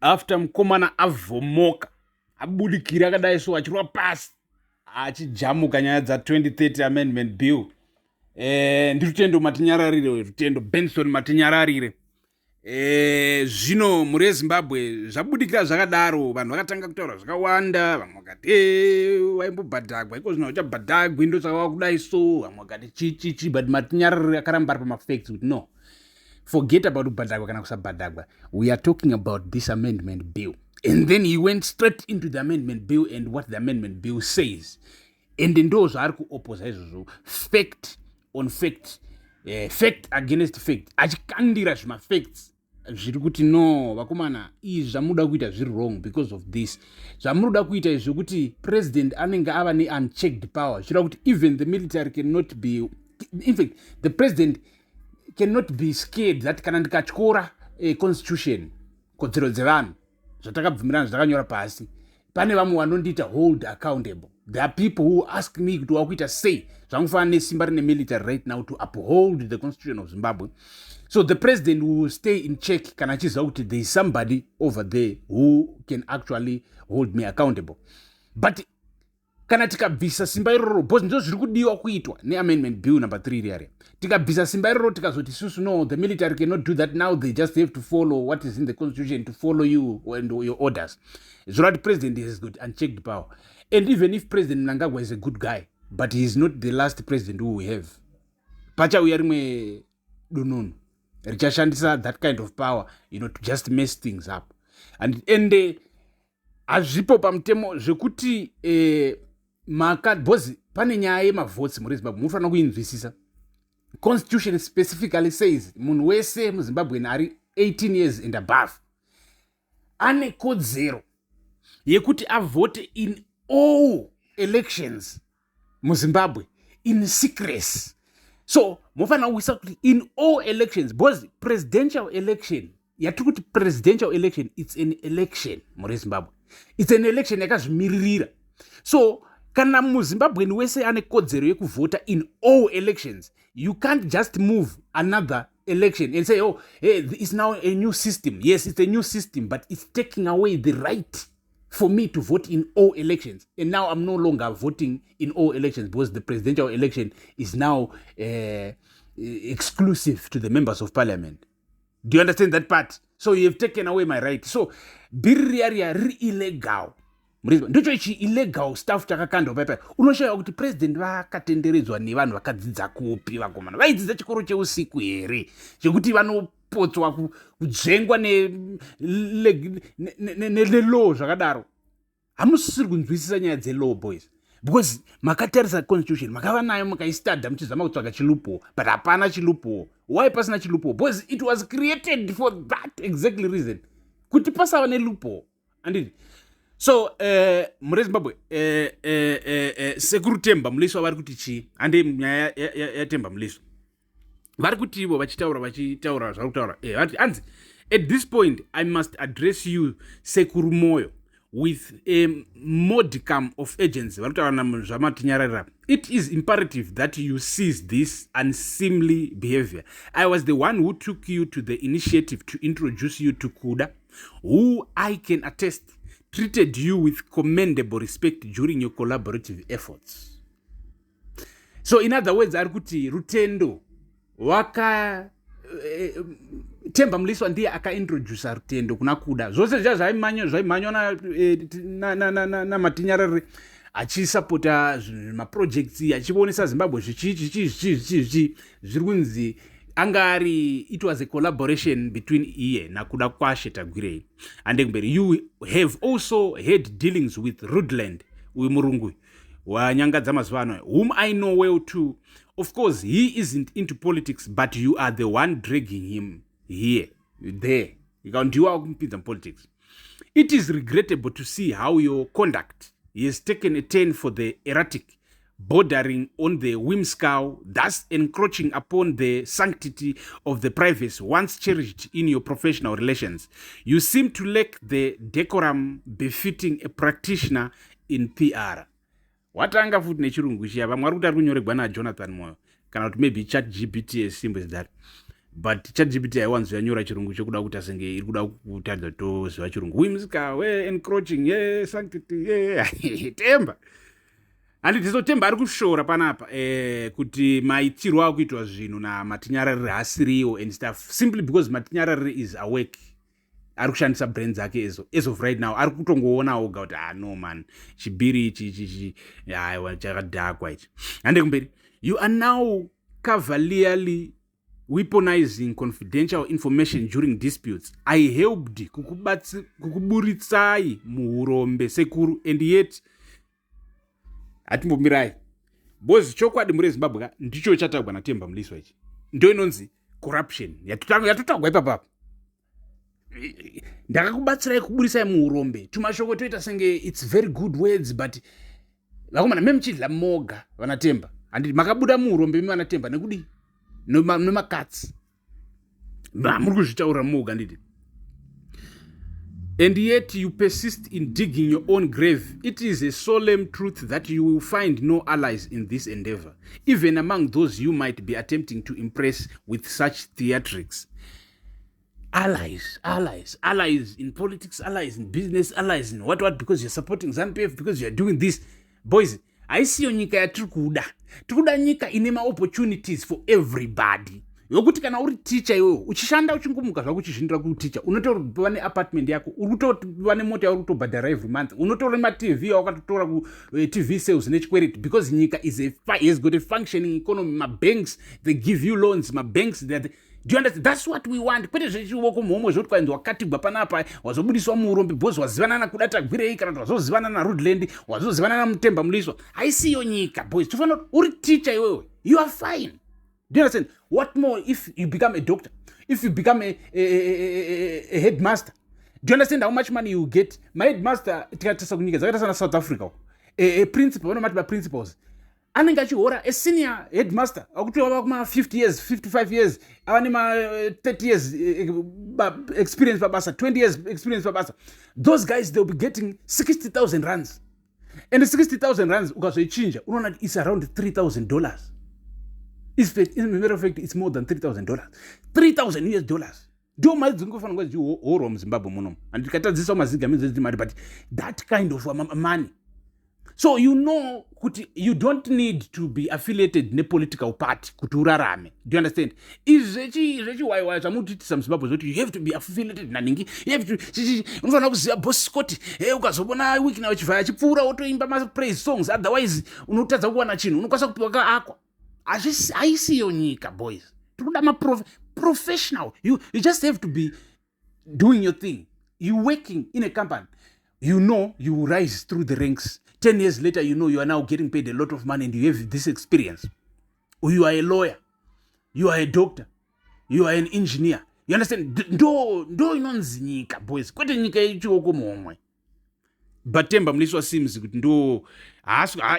After mukomana avhomoka, abudikira akadai so, achirwa pasi, achijamuka nyaya dza2030 Amendment Bill, ndiRutendo Matinyararire, Rutendo Benson Matinyararire. Zvino mhuri yeZimbabwe, zvabudikira zvakadaro, vanhu vakatanga kutaura zvakawanda. Vamwe vakati, "Waimbobhadhagwa, iko zvino hauchabhadhagwi, ndosaka wakudai so." Vamwe vakati chichichi, but Matinyararire akaramba ari pamafacts kuti, "No, forget about kubhadhagwa kana kusabhadhagwa. We are talking about this amendment bill." And then he went straight into the amendment bill and what the amendment bill says, and ndo zvaari kuoposa izvozvo, fact on fact, fact against fact, achikandira zvimafacts zviri kuti, "No, vakomana, izvi zvamunoda kuita zviri wrong because of this." Zvamunoda kuita izvi zvekuti president anenge ava neunchecked power, zvichireva kuti even the military cannot be, in fact, the president cannot be scared that kana ndikatyora constitution, kodzero dzevanhu, zvatakabvumirana, zvatakanyora pasi, pane vamwe vanondiita hold accountable. There are people who ask me kuti wakuita sei. Zvangofanana nesimba rine military right now to uphold the Constitution of Zimbabwe. So the president will stay in check kana achiziva kuti there is somebody over there who can actually hold me accountable. But kana tikabvisa simba iroro, because ndo zviri kudiwa kuitwa neamendment bill number 3 riya, tikabvisa simba iroro, tikazoti isusu, "No, the military cannot do that now, they just have to follow what is in the constitution, to follow you and your orders," zvoreva kuti president has got unchecked power. And even if President Mnangagwa is a good guy, but he is not the last president who we have. Pachauya rimwe dununu richashandisa that kind of power to just mess things up. And ende hazvipo pamutemo zvekuti maka, because pane nyaya yemavhotsi muri Zimbabwe, munofanira kuinzwisisa. Constitution specifically says munhu wese muZimbabwe ari 18 years and above ane kodzero yekuti avhote in all elections muZimbabwe in secrecy. So mofanira kuisa kuti in all elections, because presidential election yatiri kuti presidential election, it's an election muri Zimbabwe, it's an election yakazvimiririra. So kana muZimbabweni wese ane kodzero yekuvhota in all elections, you can't just move another election and say, "Oh, hey, it's now a new system." Yes, it's a new system, but it's taking away the right for me to vote in all elections, and now I'm no longer voting in all elections because the presidential election is now exclusive to the members of parliament. Do you understand that part? So you have taken away my right. So bhiri riya riya riri illegal. Ndocho ichi illegal stuff chakakandwa paipai. Unoshayiwa kuti president vakatenderedzwa nevanhu vakadzidza kupi. Vakomana vaidzidza chikoro cheusiku here, chekuti vanopotswa kudzvengwa nelaw zvakadaro? Hamusisiri kunzwisisa nyaya dzelaw, boys, because makatarisa constitution, makava nayo, mukaistadha muchizama kutsvaga chiloophole, but hapana chiloophole. Why pasina chiloophole? Because it was created for that exactly reason, kuti pasava neloophole, anditi? So mure Zimbabwe, Sekuru Temba Mliswa vari kuti chii? Hande nyaya yaTemba Mliswa. Vari kuti ivo vachitaura zvari kutaura, vati anzi, "At this point I must address you, Sekuru Moyo, with a modicum of urgency." Vari kutaura zvaMatinyararira. "It is imperative that you seize this unseemly behavior. I was the one who took you to the initiative to introduce you to Kuda, who I can attest treated you with commendable respect during your collaborative efforts." So in other words, ari kuti Rutendo waka Temba Mliswa ndiye akaintrodusa Rutendo kuna Kuda. Zvose zviya zvaimhanywa naMatinyarare achisapota maprojects, achionesa Zimbabwe zvichii, zvichii, zvichii, zvichii, zvichii, zviri kunzi anga ari, it was a collaboration between iye naKuda Kwashe Tagwirei. Ande kumberi, "You have also had dealings with Rudland," uyu murungu wanyangadza mazuva ano, "whom I know well too. Of course he isn't into politics, but you are the one dragging him here, there. Ndiwe wakumupinza mupolitics. It is regrettable to see how your conduct has taken a turn for the erratic, bordering on the whimsical, thus encroaching upon the sanctity of the privacy once cherished in your professional relations. You seem to lack the decorum befitting a practitioner in PR." Watanga futi nechirungu chiya. Vamwe vari kuti ari kunyoregwa naJonathan Moyo kana kuti maybe Chat GPT, as simple as that. But ChatGPT haiwanzo yanyora chirungu chekuda kuita senge iri kuda kutaridza toziva chirungu. Whimsical, we encroaching, ye sanctity, ye Temba. Handiti so Temba ari kushora panapa kuti maitirwo akuitwa zvinhu naMatinyararire haasiriwo and stuff, simply because Matinyararire is awake, ari kushandisa brain dzake. As of right now ari kutongoona oga kuti, ah, no man, chibhiri ichi ichi aiwa chakadhakwa ichi. Hande kumberi. You are now cavalierly weaponizing confidential information during disputes. I helped kukuburitsai muurombe, sekuru, and yet hatimbombirai because chokwadi muri Zimbabwe ka, ndicho chatagwa naTemba Mliswa ichi, ndo inonzi corruption yatotagwa ipapapo. Ndakakubatsirai kuburisai muurombe. Tumashoko toita senge it's very good words, but vakomana, memuchidla moga vanaTemba. Handiti makabuda muurombe imi vanaTemba nekudi nemakatsi muri kuzvitaura moga, nditi? And yet you persist in digging your own grave. It is a solemn truth that you will find no allies in this endeavor, even among those you might be attempting to impress with such theatrics. Allies, allies, allies in politics, allies in business, allies in what what, because you're supporting ZANU-PF, because you're doing this. Boys, haisiyo nyika yatiri kuda. Tiri kuda nyika ine maopportunities for everybody, yokuti kana uri ticha iwewo uchishanda, uchingomuka zvako uchizvindira kuticha, unotorova neapartment yako, uri kutova nemota yauri kutobhadhara every month, unotora maTV awakatotora kuTV sales nechikwereti, because nyika is a, has got a functioning economy. Mabanks, they give you loans, mabanks that. Do you understand? That's what we want, kwete zvechioko muhomwe zvoti kwainzi wakatigwa panapa, wazobudiswa muurombe because wazivana naKuda Tagwirei, kana kuti wazozivana naRudland, wazozivana naMutemba Mliswa. Haisiyo nyika, boys. Tofanira uri ticha iwewe, you are fine. Do you understand? What more if you become a doctor, if you become a headmaster? Do you understand how much money you get? Maheadmaster, tikatarisa kunyika dzakaita sana South Africa, a principal, vanomati maprincipals, anenge achihora, a senior headmaster akuti ava kuma50 years, 55 years, ava nema30 years experience pabasa, 20 years experience pabasa, those guys, they'll be getting 60,000 rands. And 60,000 rands ukazoichinja, unoona kuti it's around $3000. In matter of fact, it's more than $3000, 3000 US dollars. Ndo mari dzingofanira kunge dzichihorwa muZimbabwe munomu. Handikatadzisa mazigamidzi mari, but that kind of money. So you know kuti you don't need to be affiliated nepolitical party kuti urarame. Do you understand? Izvi zvechiwaiwai zvamutiitisa muZimbabwe zvoti you have to be affiliated naningi, you have to, unofanira kuziva Boss Scott. E ukazobona Wicknell Chivayo achipfuura, wotoimba mapraise songs, otherwise unotadza kuwana chinhu, unokwanisa kupiwa kaakwa. Haisiyo nyika, boys. Tiri kuda maprofessional. You just have to be doing your thing. You working in a company, you know you will rise through the ranks. 10 years later, you know you are now getting paid a lot of money and you have this experience. Or you are a lawyer, you are a doctor, you are an engineer. You understand? Ndo inonzi nyika, boys, kwete nyika yechioko muhomwe. But Temba Mliswa seems kuti ndo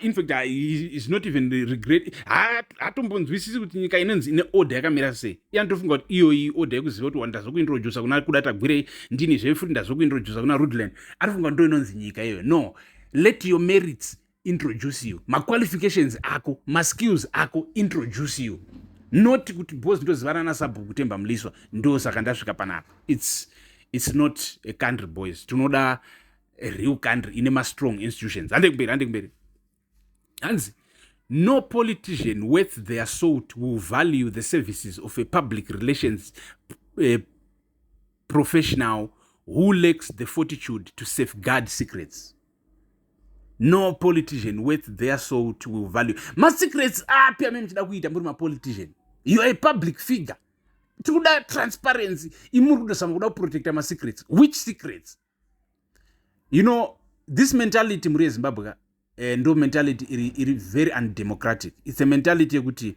in fact is not even regret, haatombonzwisisi kuti nyika inonzi ine order yakamira sei. Iye anotofunga kuti iyoyi order yekuziva kuti ndazokuintrodusa kuna Kuda Tagwirei, ndini zvefuti ndazokuintrodusa kuna Rudland, arifunga ndo inonzi nyika iyoyo. No, let your merits introduce you, maqualifications ako, maskills ako introduce you, not kuti because ndozivana nasabhuku Temba Mliswa, ndo saka ndasvika panapa. It's not a country, boys. Tinoda a real country ine mastrong institutions. Hande kumberi, hande kumberi. Hanzi, no politician worth their salt will value the services of a public relations professional who lacks the fortitude to safeguard secrets. No politician worth their salt will value. Masecrets api amene muchida kuita muri mapolitician? You are a public figure. Tiri kuda transparency. Imuri kudosama kuda kuprotecta masecrets. Which secrets? You know this mentality muri yeZimbabwe ka, ndo mentality iri very undemocratic. It's a mentality yekuti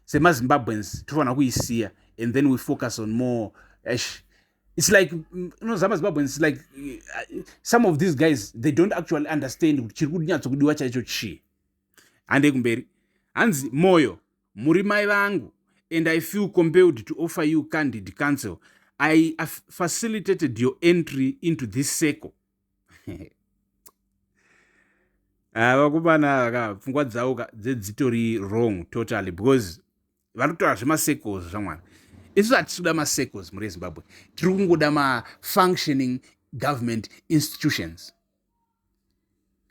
semaZimbabweans tofanira kuisiya and then we focus on more. Esh, it's like, zamaZimbabweans, it's like some of these guys, they don't actually understand kuti chiri kunyatsokudiwa chaicho chii. Handei kumberi. Hanzi, Moyo, muri mai vangu and I feel compelled to offer you candid counsel. I facilitated your entry into this circle. Vakomana ka, pfungwa dzavo ka dzedzitori wrong totally, because vari kutaura zvemacircles zvamwana. Isusu hatisi kuda macircles muri Zimbabwe, tiri kungoda mafunctioning government institutions,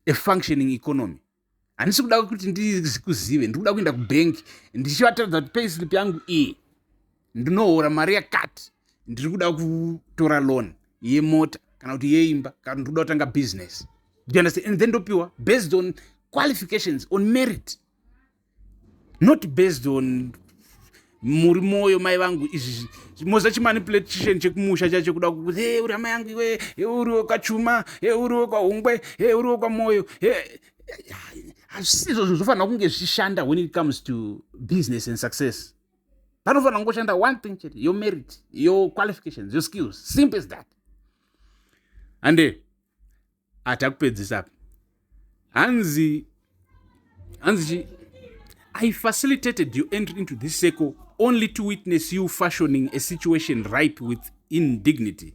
a functioning economy. Handisi kuda kuti ndikuzive, ndiri kuda kuenda kubhenki ndichivataridza kuti payslip yangu iyi, ndinohora mari yakati, ndiri kuda kutora loan yemota kana kuti yeimba kana ndiri kuda kutanga business. Do you understand? And then ndopiwa based on qualifications, on merit, not based on muri mwoyo mai vangu. Izvi moza chimanipulation chekumusha chacho, kuda kuti, "He, uri hama yangu iwe, he, uri wekwaChuma, he, uri wekwaHungwe, he, uri wekwaMoyo." Hazvisizvo zvinhu zvofanira kunge zvichishanda when it comes to business and success. Panofanira kungoshanda one thing chete: your merit, your qualifications, your skills. Simple as that. Ande hatakupedzisa apa. Hanzi chi, "I facilitated your entry into this circle only to witness you fashioning a situation ripe with indignity.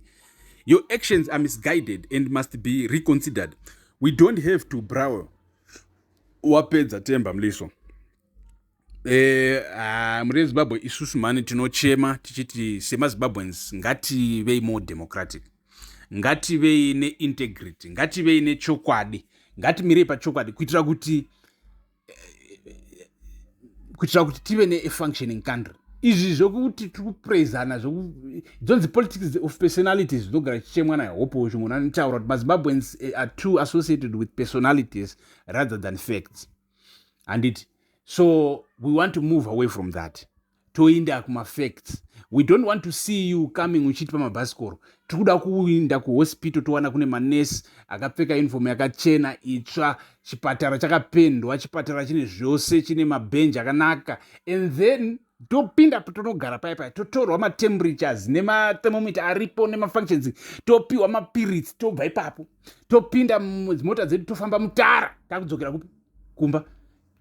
Your actions are misguided and must be reconsidered. We don't have to brawl." Wapedza Temba Mliswa. Muri Zimbabwe isusu mhani tinochema tichiti semaZimbabweans ngativei more democratic, ngativei neintegrity, ngativei nechokwadi, ngatimirei pachokwadi kuitira kuti tive neafunctioning country. Izvi zvokuti tiri kupraisana, dzonzi politics of personalities, zvinogara chichemwa naHope Chimuna, anotaura kuti maZimbabweans are too associated with personalities rather than facts, handiti? So we want to move away from that, toinda kumafacts. We don't want to see you coming uchitipa mabhasikoro. Tiri kuda kuinda kuhospital towana kune manesi akapfeka uniform yakachena itsva, chipatara chakapendwa, chipatara chine zvose, chine mabhenji akanaka, and then topinda, tonogara paya paya, totorwa matemperatures nemathermometer aripo nemafunctions, topiwa mapiritsi, tobva ipapo topinda mudzimota dzedu, tofamba mutara, takudzokera kupi? Kumba.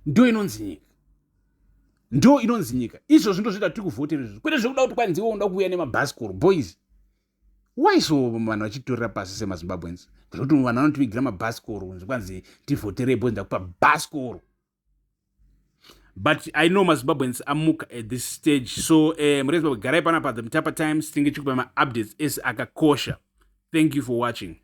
Ndo inonzi nyika, ndo inonzi nyika. Izvozvo ndo zvita tiri kuvhotera izvozvo, kwete zvekuda kuti kwanziwo unoda kuuya nemabhasikoro. Boys, why so vanhu vachitorera pasi semaZimbabweans, zvekuti vanhu vanotivigira mabhasikoro kunzi kwanzi tivhoterei boys, ndakupa bhasikoro? But I know maZimbabweans amuka at this stage. So muri Zimbabwe, garai panapa The Mutapa Times, tinge chikupa maupdates ese akakosha. Thank you for watching.